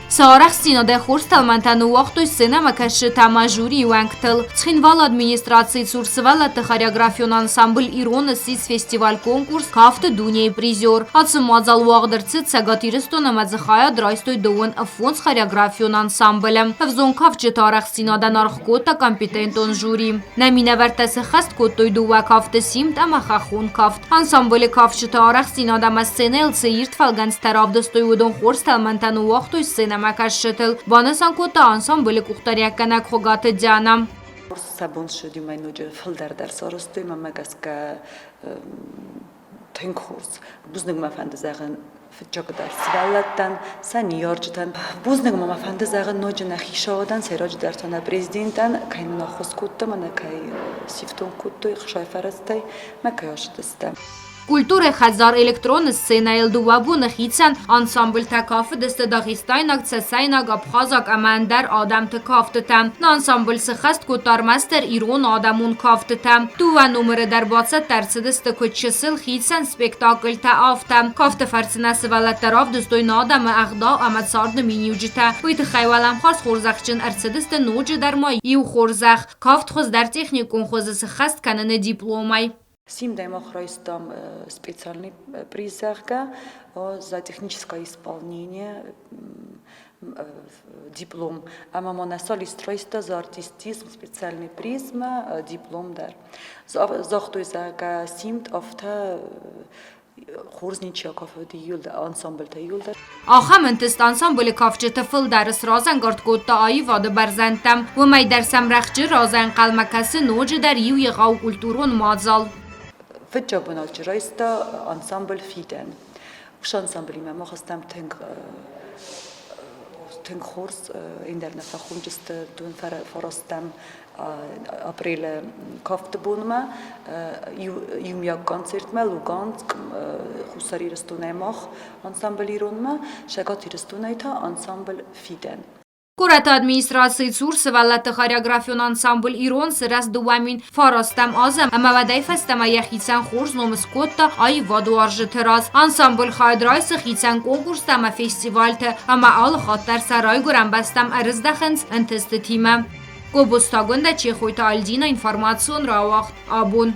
Сӕ арӕхстдзинадӕй хорз тӕлмӕнтӕ ныууагътой сценӕмӕкӕсджытӕ ӕмӕ жюрийы уӕнгтыл. Цхинвалы администрацийы цур сывӕллӕтты хореографион ансамбль «Ирон» ссис фестиваль-конкурс «Кафты дунейы призер». Ацы мадзал уагъд ӕрцыд Цӕгат Ирыстон ӕмӕ дзы хайад райстой дыууын фондз хореографион ансамблы. Ӕвзонг кафджыты арӕхстдзинадӕн аргъ кодта компетентон жюри. Нӕ минӕвӕрттӕ сыххӕст кодтой дыууӕ кафты «Симд» ӕмӕ «Хӕххон кафт». Ансамблы кафджыты арӕхстдзинад ӕмӕ сценӕйыл цы ирд фӕлгӕндзтӕ равдыстой, уыдон хорз тӕлмӕнтӕ ныууагътой сценӕмӕкӕсджытыл, банысан кодта ансамблы къухдариуӕггӕнӕг Хуыгаты Диана. Сӕ бон ссыди мӕ ноджы фылдӕр дӕр сарӕзтой, мӕнмӕ гӕсгӕ тынг хорз. Бузныг мӕ фӕнды зӕгъын фыццагдӕр сывӕллӕттӕн, сӕ ныййарджытӕн. Бузныг ма мӕ фӕнды зӕгъын ноджы нӕ хицауадӕн, сӕйраджыдӕр та нӕ президентӕн, кӕй нын ӕххуыс кодта ӕмӕ нӕ кӕй сифтонг кодтой ӕхсай фӕрӕзтӕй мӕ кӕй ацыдыстӕм. Культурӕйы хӕдзар электроны сценӕйыл дыууӕ боны хицӕн ансамблтӕ кафыдысты дагъистайнаг, цӕцӕйнаг, абхазаг ӕмӕ ӕндӕр адӕмты кафтытӕ. Ансамбль сыххӕст кодта ӕрмӕстдӕр ирон адӕмон кафтытӕ. Дыууӕ номыры дӕр бацӕттӕ ӕрцыдысты куыд чысыл хицӕн спектакльтӕ, афтӕ. Кафты фӕрцы нӕ сывӕллӕттӕ равдыстой нӕ адӕмы ӕгъдау ӕмӕ царды миниуджытӕ. Уый тыххӕй уӕлӕмхас хорзӕхджын ӕрцыдысты ноджыдӕр ма иу хорзӕх – кафт хуыздӕр техникон хуызы сыххӕст кӕныны дипломӕй. Симдӕй мах райстам специальный приз, зӕгъгӕ, за техническое исполнение диплом. Ӕмӕ ма нӕ солист райста за артистизм специальный приз мӕ диплом дӕр. Загътой, зӕгъгӕ, Симд афтӕ хорз ничи акафыд ансамбльтӕ иуылдӕр. Ахӕм ӕнтыст ансамблы кафджыты фылдӕр сразӕнгард кодта аивады бӕрзӕндтӕм. Уымӕй дӕр сӕм рӕхджы разӕнхъӕлмӕ кӕсы ноджыдӕр иу егъау культурон мадзал. Фыццаг бынат райста ансамбль «Фидӕн». Уыцы ансамблимӕ мах стӕм тынг тынг хорз, ӕндӕр нӕ фӕхонджысты дон фӕрӕзтӕм апрелы кафты бонмӕ иумиаг концертмӕ Луганск, Хуссар Ирыстонӕй мах ансамбль Иронмӕ, Цӕгат Ирыстонӕй та ансамбль Фидӕн. Горӕты администрацийы цур сывӕллӕтты хореографион ансамбль «Ирон» сырӕзт 2009 азы ӕмӕ уӕдӕй фӕстӕмӕ йӕхицӕн хорз ном скодта аивадуарзджыты раз. Ансамбль хайад райсы хицӕн конкурстӕ ӕмӕ фестивальты ӕмӕ алы хатт дӕр сӕ райгуырӕн бӕстӕм ӕрыздӕхынц ӕнтыстытимӕ. Гобозтагондӕ Чехойты Альдина информацион рауагъд абон.